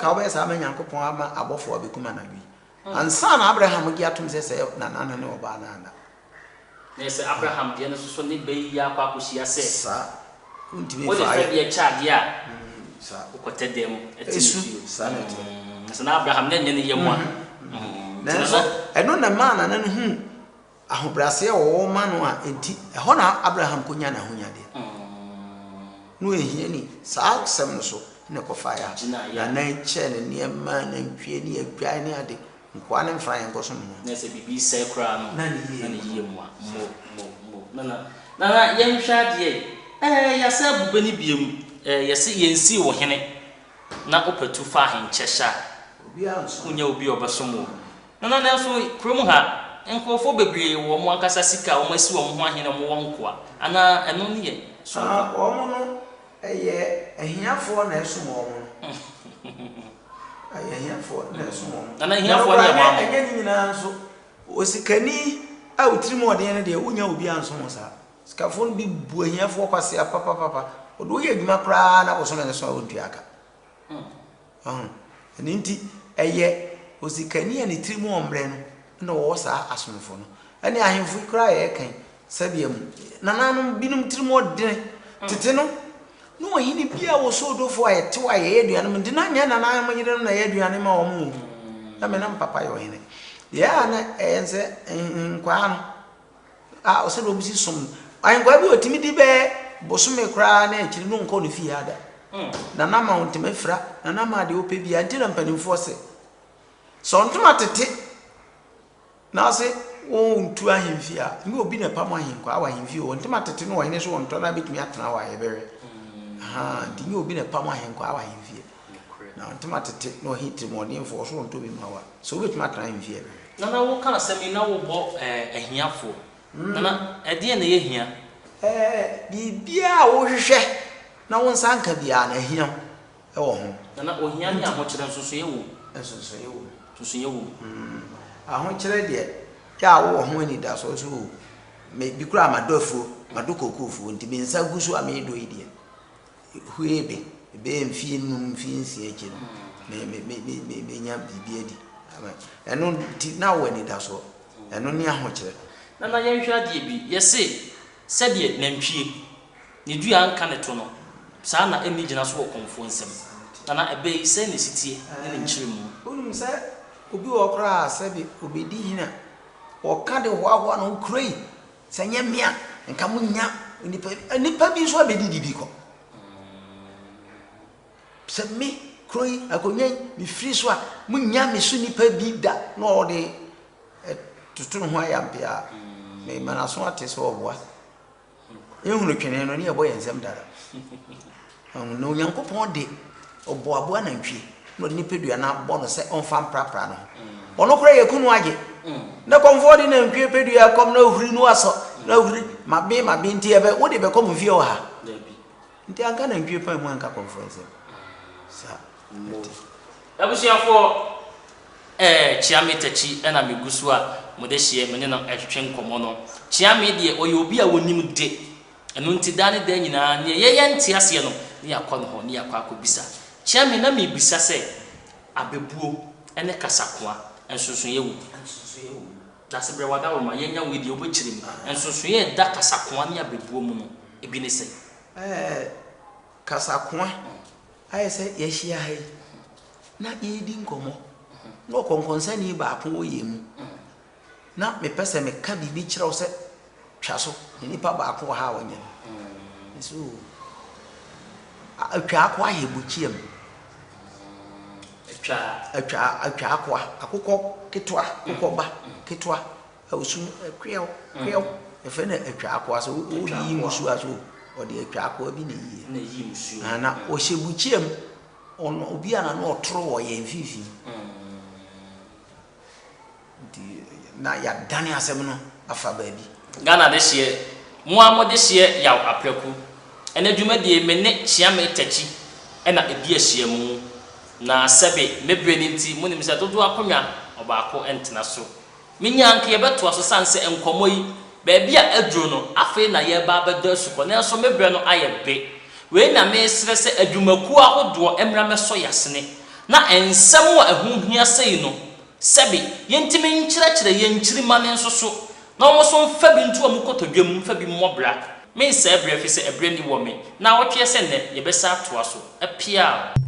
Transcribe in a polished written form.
ka wobɛyɛ saa ma Nyankopɔn ama abɔfoɔ abɛkum anadwo yi. Ansa na Abraham gye atom sɛ sɛ nana no ne ɔbaa no anna. Na ɛsɛ Abraham deɛ no nso so ne bɛ yi akɔ akɔhyia sɛ. Saa. Wontumi Wode mfa ayɛ. fɛdeɛ kyɛ adeɛ a, Saa. wokɔtɛ dɛm te ne Esu. fie. Saa na ɛteɛ. Sɛ na Abraham na ɛnyɛ ne yam a. Nti Nanso nana. ɛno na ɛmaa nana no huu ahobrɛaseɛ a wɔwɔ ma no a enti ɛhɔ na Abraham kɔnya n'ahonyadeɛ. Na ɔyɛ hiani. Saa asɛm no so na ɛkɔfaeɛ a Gyinaeɛ a. nana yi kyɛɛ no nneɛma, nantwie ne adwan ne ade. Nkoa no mfa yɛn nkɔsom no. Na sɛ biribi sɛe koraa no, Na ne yie na ne mu yie mu a. Mo, mo, mo. Nana, Nana, yɛnhwɛ adeɛ yi. Ɛɛ, yɛasɛ abu bɛ no biom. Ɛɛ, yɛse yɛnsii wo hene na wopɛ tu fa ahenkyɛ hyɛ a, Obiara nsom. Wonyɛ obi a ɔbɛsom wo. Nana, nanso kurom ha, nkurɔfoɔ bebree wɔ wɔn ankasa sika a wɔasi wɔn ho ahene a wɔwɔ nkoa. Anaa ɛno ne yɛ soronko? Ah, wɔn no, ɛyɛ ahiafoɔ na ɛsom wɔn no. Ɛyɛ ahiafoɔ na ɛsom wɔn. Nana, ahiafoɔ ne yɛ hwan mo? Ɛnyɛ ne nyinaa nso. Osikani a wo tirim ɔden no deɛ, wonya obi ansom wo saa. Sikafoɔ no bi bu ahiafoɔ kwasea papapapa. Ɔde woyɛ adwuma koraa na bosome no so a wontua aka. Ɔho. Ɛno nti, ɛyɛ osikani a ne tirim ɔmmerɛ no na ɔwɔ saa asomfo no. Ɛne ahemfo yi koraa yɛreka yi, sɛdeɛ mu nananom binom tirim ɔdene tete no, na ɔhene bi a wɔsɔ odofoɔ a yɛtew a yɛyɛ aduane mu nti na nyɛ nananom yerenom na ɛyɛ aduane ma wɔn o. Na me nam papa yɛ ɔhene. Deɛ a na ɛyɛ sɛ nkwaa no a ɔsɛ deɛ ɔbɛsi som no. Ahenkwaa bi ɔtumi di bɛyɛ bosome koraa na akyiri no nkɔ ne fie ada. Nana ma wo ntoma fira, nana ma deɛ wopɛ biara nti na mpanimfoɔ se sɛ ɔntoma tete na ɔse wontu ahemfie a, nyɛ obi na ɛpam ahenkwaa wɔ ahemfie o. Ntoma tete no ɔhene so wɔntɔ na bɛtumi atena hɔ a yɛbɛhwɛ. Nti nyɛ obi na ɛpam ahenkwaa wɔ ahemfie. Na ntoma tete na ɔhe tirimɔdenfoɔ so wɔntɔ bi ma wo a, sɛ wobɛtumi atena ahemfie a yɛbɛhwɛ. Nana woka asɛm yi na wobɔ ahiafoɔ. Nana, ɛdeɛn na ɛyɛ hia? Biribiara a wohwehwɛ na wo nsa nka biara no, ahia wo wɔ ho. Nana, ohia ne ahokyerɛ nsonsonoeɛ wɔ mu? Nsonsonoeɛ wɔ mu. Nsonsonoeɛ wɔ mu. Ahokyerɛ deɛ, yɛ a wowɔ ho anidasoɔ sɛ o, me bi koraa madɔ afuo, madɔ kookoofuo nti me nsa gu so a meredɔ yi deɛ, hwee be, ɛbɛyɛ mfeɛ 5, mfeɛ 6 akyi no, me me me me me menya biribi adi. Ɛno nti na wowɔ anidasoɔ. Ɛno ne ahokyerɛ. Nana yɛnhwɛ adeɛ bi, yɛse sɛdeɛ nantwie ne dua nka ne to no, saa na ɛnni gyina so wɔ kɔmfoɔ nsam. Nana ɛbɛ yi sɛn na ɛsi teɛ ne ne nkyerɛmu? Wonim sɛ obi wɔ hɔ koraa a sɛbe ɔbɛdi hene a, ɔka de hoahoa ne ho, kuro yi, sɛ ɛnyɛ me a, nka monnya onipa bi. Nnipa bi nso abɛdidi bi kɔ. Sɛ me, kuro yi, akonnwa yi, mefiri so a, monnya me so nipa bi da na ɔde toto ne ho ayampe a, mema n'aso ate sɛ ɔboa. Yɛhunu twene no ne yɛbɔ yɛn nsam dada. Na Onyankopɔn de ɔboaboa nantwie na ɔde nipadua no abɔ no sɛ ɔmfa mprapra no ho. Ɔno koraa yɛku no agye. Na kɔmfoɔ de nantwie padua kɔm na ahuri no asɔ na ahuri mabe mabe nti ɛbɛ wode bɛkɔ mo fie wɔ ha. Nti anka nantwie pan mu anka kɔmfoɔ nsam. Saa ɛte. Abusuafoɔ eh, Kyeame Takyi na megu so a mode hyeɛ me ne no retwetwe nkɔmmɔ no. Kyeame deɛ ɔyɛ obi a ɔnim de, ɛno nti daa ne daa nyinaa neɛ yɛyɛ nte aseɛ no ne yɛakɔ ne hɔ ne yɛakɔ akɔbisa. Kyeame na merebisa sɛ abɛbuo ne kasakoa nsonsonoeɛ wɔ mu? Nsonsonoeɛ wɔ mu. Dasebrɛ Wadaroma yɛnya wei deɛ wobɛkyerɛ mu. Nsonsonoeɛ a ɛda kasakoa ne abɛbuo mu no ebi ne sɛn? Ɛɛ, kasakoa ayɛ sɛ yɛahyia ha yi na yɛredi nkɔmmɔ na ɔkɔnkɔnsani baako wɔ yɛn mu na mepɛ sɛ meka biribi kyerɛ wo sɛ twa so na nipa baako wɔ ha a ɔnyɛ no. Nso atwa akoa yɛ bukyia mu. Atwa atwa atwa akoa akokɔ ketewa akokɔ ba ketewa a osu kweɛw kweɛw yɛfrɛ no atwa akoa sɛ woyiyi musuo a so ɔde atwa akoa bi na ɛyiɛ na ɛyi musuo na ɔhyɛ bukyia mu ɔno obi a na no ɔtoro wɔ yɛn mfimfini nti na yɛadane asɛm no afa baabi. Ghana dehyeɛ, mo ara mo dehyeɛ Yaw Apraku. Ɛnɛ dwumadie me ne Kyeame Takyi na ɛdi ahyiamu. Na sɛbe me berɛ no nti monim sɛ dodoɔ akonnwa ɔbaako ntena so. Menya anka yɛbɛtoa so sane sɛ nkɔmmɔ yi baabi a aduro no afei na yɛreba abɛdɔ asukɔ nanso me berɛ no ayɛ be. Wei na meresrɛ sɛ adwumakuo ahodoɔ mmra mmɛsɔ yɛasene. Na nsɛm a ɛho hia sei no, sɛbe yɛntumi nkyerɛkyerɛ yɛn nkyirimma no nso so, na wɔn nso mfa bi nto wɔn kotodwe mu mfa bi mmɔ bra. Mensɛe berɛ ɛfiri sɛ ɛberɛ nni wɔ me. Naawɔtweɛ sɛ nnɛ, yɛbɛsan atoa so. Apiaa!